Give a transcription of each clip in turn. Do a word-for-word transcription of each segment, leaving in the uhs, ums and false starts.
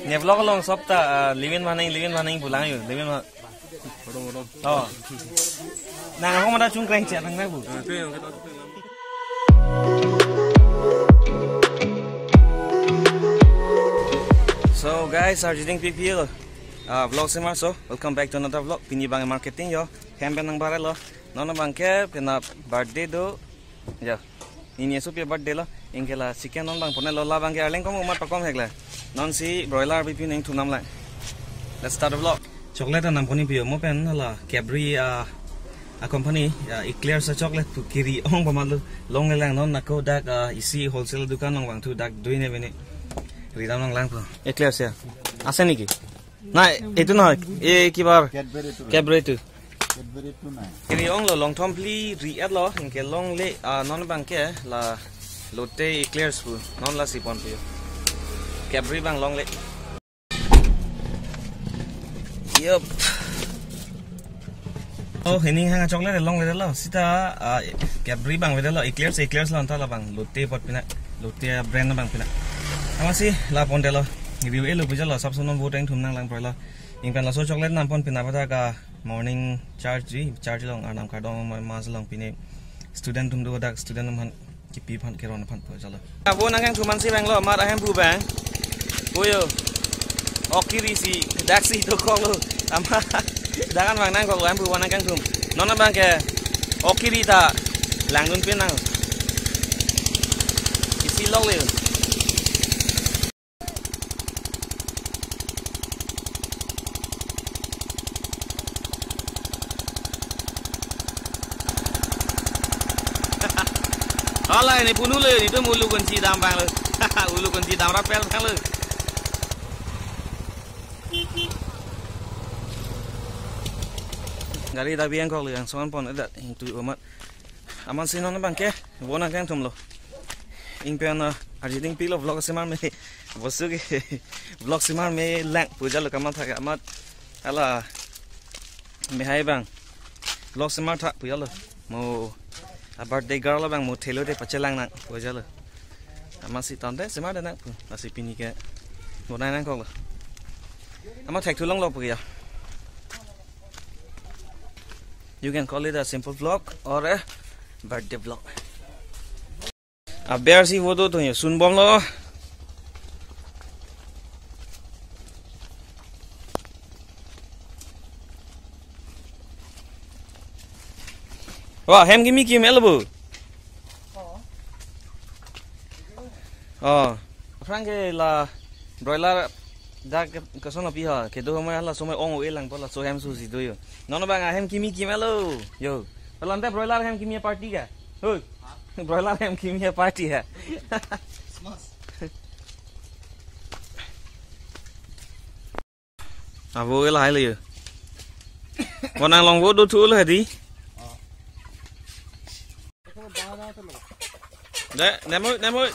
Ne vlog along sop ta, ah, limin manang, limin manang pulang yo, limin ma-, oh. Nang ako mada chungkreng chat nang na bu. So guys, arjuding P P L, ah, vlog semar so, welcome back to another vlog. Pini bang marketing yo, hem pen nang barai lo. Non bang ke pena birthday do. Ya. Nini asu pi birthday lo. Ingke la chicken non bang pone lo, la bang ke arleng kom umat pakom hek la. Non si broiler bipi neng thunam lang. Let's start the vlog. Chocolate anam poni pio mo pen la Cadbury, ah, a company, ah, eclairs a chocolate pu kiri ong pama lo, longle lang non nako dak, ah, isi wholesale dukan long bang thu dak dui ne bene. Ridam long lang po. Eclairs ya. Ase niki? Nai, itu na, eh, kibar. Cadbury itu. Cadbury itu. Cadbury itu nai. Kiri ong lo, long thom phli ri-et lo, ingke longle, ah, non bang ke la lotte eclairs pu, non la si pon pu. Cadbury bang longle. Yup. Oh, ini hang chocolate longle lo. Sita, ah, Cadbury bang vede lo, eclairs, eclairs lo anta la bang, lotte apot pina, lotte brand bang pina. Amatsi la pon de lo. Review e lo puja lo, sab sonon vote ang thum nang lang prai lo. Ingpen laso chocolate nam pon pina pada ka morning charge ji, charge long arnam kardom ma-, mas long pine student atum do dak student atum han kipi phan keron phan po jalo. Abo nang kang thuman si bang lo, amat ahem pu bang. Boyo. Ok kiri si, dak si dokok lo. Ama, dakan bang nangkok lo, ahem pu bang nang kang thum. Non bang ke, ok kiri ta, langdun pin nang. Isi lok le. Hala ini punu le, ini tu ulu kunci dam bang le. Ulu kunci dam rapel bang le. Gari ta biang kok le, yang soan pon edat, itu amat. Amatsi non bang ke, vo nang kang thum lo. Ingpen, ah, arjuding pilo vlog semar me. Bosu ke vlog semar me lang puja lo kamatha ke amat. Hala me hai bang. Vlog semar tha puja lo. Mo a birthday girl lo bang mo thelo te pachelang nang puja lo. Amatsi tante semar de nang pu. Lasi pini ke vo nang nangkok lo. Amat thek thu long lo pu ya. You can call it a simple vlog or a birthday vlog. Aber si photo to ye sun bom lo. Wah, hem kimi kim el bu. Oh. Aphrang ke la broiler dak ke, koson api ha, kedo homoi hala somoi ong o-e lang po laso hem su si do yo. Non bang ahem kimi kim el lo. Yo. Pelante broiler hem kimi party ka? Hoi. Broiler hem kimi party ha. Avo ke lahai le yo. Konang long vo do thu le di. De, nemoi, nemoi.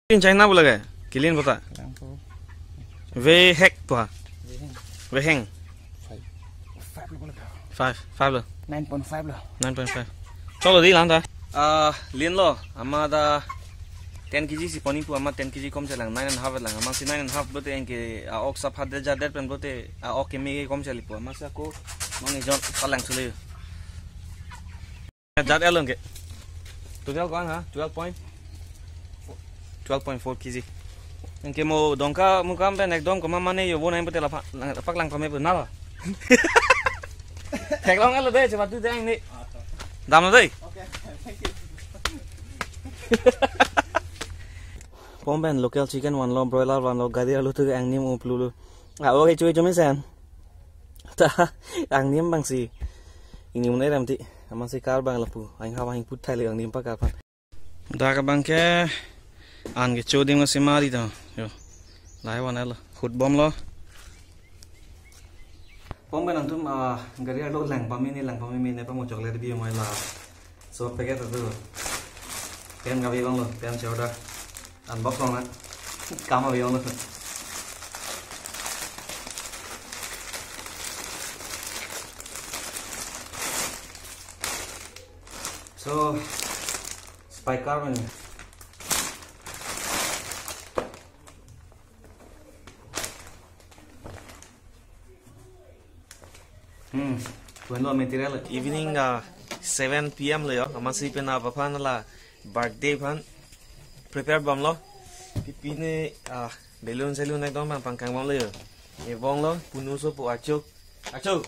In China bola ke? Kilin bota. Vehek tua. Veheng. Five, five lo. Nine point five lo. Nine point five. Cholo di lang ta. Ah, lin lo. Ama ta ten K G si poni pu ama ten K G kom chelang, nine and a half lang. Amatsi nine and a half lote anke, ah, ok sa phadet jadet pen lote, ah, ok keme kom cheli pu. Amatsi ako, mane jon palang chule. Jat along ke. Total ko-an ha? Twelve point? Twelve point four K G. Anke mo Dongkamukam pen ekdom koma mane yo bo nang pute lapak, lang, lapak lang pame pun nala. Theklong alo de, coba tu dang ni. Dam lo de. Pom pen local chicken vanlo, broiler vanlo, gari arlo tu angnim uplu lo. Ah, okay, chui chui mesen. Ta, angnim bang si. Ingni mun eram ti. Amatsi kar bang lapu. Aing hawa aing put thai le angnim pakar pan. Dak bang ke an kecho adim ke semari ta. Yo. Lahai van lo. Khut bom lo. Pom pen nangtum, ah, gari arlo lang pameme lang pameme ne pamo chocolate bi mai la. So packet tu. Pen kave bang lo, pen chorda. Unbox long na. Kam ave bang lo. So, spy car man. Hmm. Bueno, material. Evening, uh, seven p m lo yo. Amatsi penap aphan la birthday aphan prepare bomlo. Pipine, uh, balloon selun ekdom pang pangkang bomlo yo. Ebong lo, punu sopo Achu. Achu.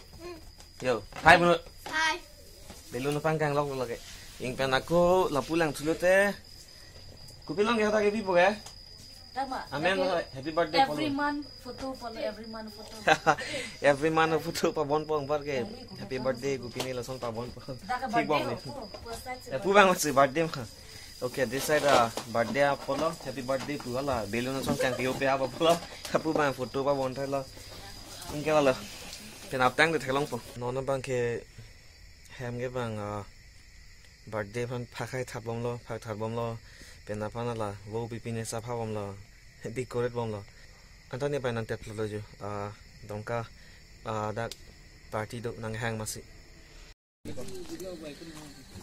Yo, hi punu. Hi. Balloon pangkang lok lo ke. Ingpen ako lapu lang thulote. Kopi long ke hata ke pipo ke? Tama. Amen. Happy, happy birthday, every polo. Month photo polo, every month photo. Every month photo pabon pong par ke. Happy birthday, kopine lason pabon pong. Dak ke. Thik birthday bom ni. Ho, pu, pu side se. Eh, pu bang si birthday ma. Okay, this side, uh, birthday apotlo, happy birthday pu hala. Balloon lason kangpi-o pe apotlo. Pu bang photo pabon thailo. Ingke walo. Penap tangte theklongpo. Non abang ke hem ke bang, uh, birthday aphan phak hai thap bomlo, phak thap bomlo, penap aphan la, vo pipine sa pha bomlo, decorate bomlo. Anta ne pai nang tep lo jo, ah, dongka, ah, dak party do nang hang masi.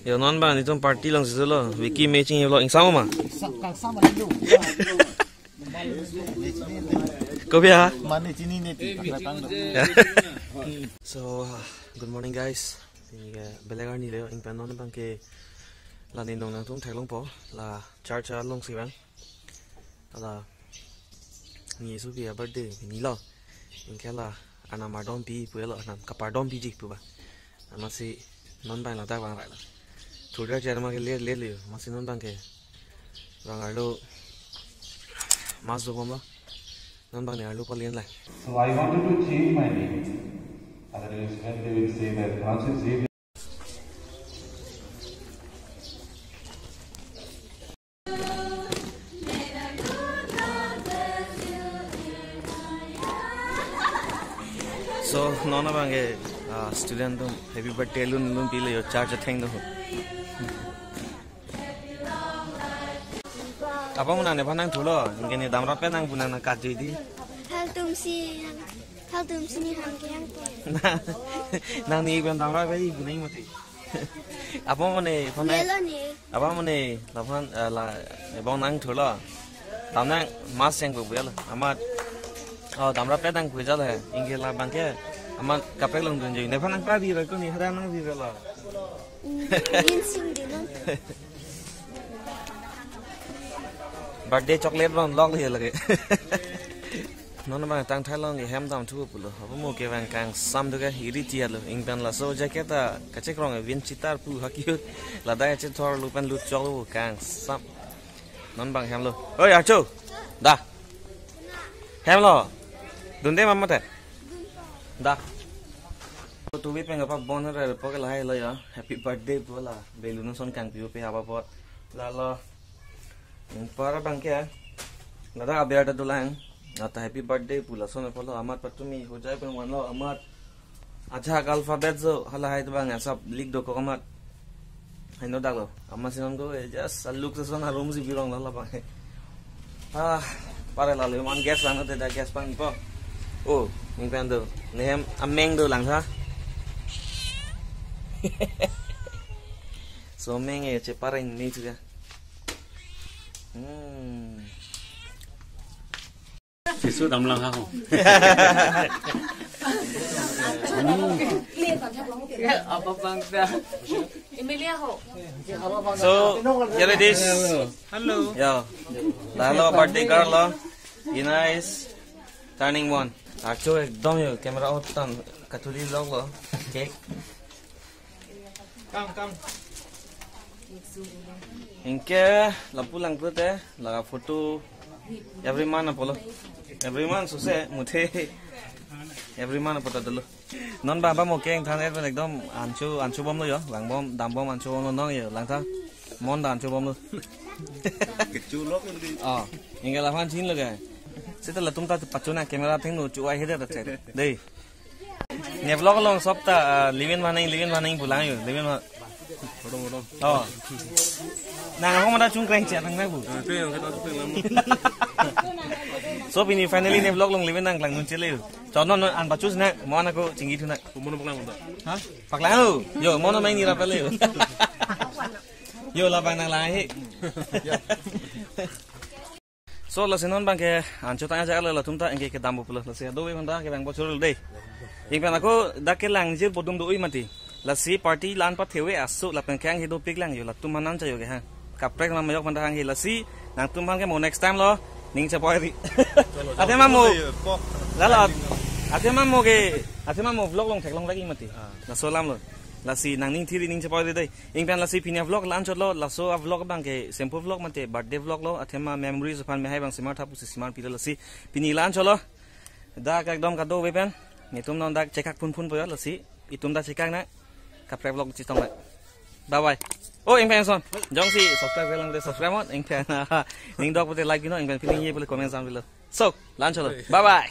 Yo non bang itum party long sisolo, Vicky matching yo lo, ingsam ma? Sa-, kang sama dulu. Kopi ha? Mane chini ne ti pakratang do. So, uh, good morning guys. Ini ke belagar ni leo, ingpen non bang ke la nindong nangtum theklongpo, la church along si bang. Ala ni Jisu pi a-birthday ni lo. Ingke la anam ardom pi pu lo, anam kapardom piji pu ba. Amatsi non bang ladak vang rai lo. Thurda jar ma ke le le le. Amatsi non bang ke vang arlo mass do bomlo. Non bang ne arlo palen lai. So I wanted to change my name. Otherwise, when they will say that Francis Xavier. So, non abang ke, ah, student atum happy birthday lun lun pilo yo, church atheng do. Apa mo nang nephan nangthulo, ingke ne damrap pen nang pu nang nangkatjui di. Hal tum si, hal tum si ni ham ke yang ke. Nang ne pen damrap pen ibu nang mati. Apa mo ne, phone nang? Melo ni. Apa mo ne, laphan, eh, la, ebong nangthulo. Tam nang mass yang pu lo. Amat, oh, damrap pen nang pu jalo he. Ingke labang ke, amat kaprek longdunjui. Nephan nangpadi ra ko ne, hada nangpadi ra lo. Hmm, min sing di non. Birthday chocolate ron lok liya lagi. Non abang tang thailong ke hem damthu pulo. Apa mo ke bang kangsam do ke iri tia lo. Ingpen laso jacket ta kachekrong vin chitar pu hakiut. Ladak kachethor lo pen lut chok lo kangsam. Non bang hem lo. Oi, Archo. Da. Hem lo. Dunde mama te. Da. Tubi pen kapabon re po ke lahai lo ya. Happy birthday pu la. Balloon son kangpi-o pe haba pot. Lalo. Para bang ke. Ladak aber ta dolang. Ata happy birthday pu lason apotlo amat patumi hojai pen vanlo amat. Ajahak alphabet jo halahai ta bang asap lik dokok amat. Heno daklo. Amatsi non ko, eh, just a look sa son arum si birong lala bang. Ah, pare lalo man gas lang te da gas pang po. Oh, ingpen do. Nehem ameng do langtha. So meng e che pare ni juga. Hmm. Jisu damlang ha ho. Apa bangsa? Emilia ho. So, here it is. Hello. Yo. Lalo birthday girl lo. Ina is turning one. Archo ekdom yo camera out tan katuli vlog lo. Cake. Come, come. Ingke lapu lang pute la photo every month apotlo. Every month sose muthe. Every month apot ta dolo. Non ba ba mo keng than er ekdom ancho ancho bomlo yo. Lang bom dam bom ancho bomlo non yo langtha. Mon da ancho bomlo. Kechu lok ni. Ah, ingke laphan chin lo ke. Seta latum ta pachu na camera thengno chu ai hede ta che. Dei. Ne vlog along sop ta, ah, limin maning, limin maning pulang yo, limin ma. Odong, odong. Oh. Nang ako mada chungkreng che nang nang bu. Ah, tu yang kata tu yang lama. So pini finally ne vlog along limin nangklang nun chele yo. Chon non an pachus na, mo an ako chinggi thu na. Umur pulang udah. Ha? Paklang lo. Yo, mo no main nira pele yo. Yo, labang nanglang he. So, lasi non abangke anchot ajak le latum ta ingke kedam pulo. Lasi do we manda ke bang bocor dei. Ingpen ako dak kelang jir bodum do-oi mati. Lasi party la-an pathewe aso lapen kang he dopik lang yo latum hanan chayo ke ha. Kaprek ma mayok manda hang he lasi nangtum hang ke mo next time lo ning chapoi ri. Athema mo. Lalo athema mo ke athema mo vlog long theklong lagi mati. Laso alam lo. Lasi nangning thiri ning chapoi ri dei. Ingpen lasi pini a-vlog la-anchot lo, laso a-vlog abangke simple vlog mate birthday vlog lo, athema memories aphan mehai abang simar tha pusi simar pilo lasi pini la-anchot lo. Dak ekdom kado-ve pen netum non dak chekak phunphun po yo lasi itum dak chekak na kaprek vlog chetong na. Bye bye. Oh, ingpen son. Jongsi subscribe lang de subscribe mon ingpen. Ning dok pute like pino ingpen pining ye pule comment sam pilo. So, la-anchot lo. Bye bye.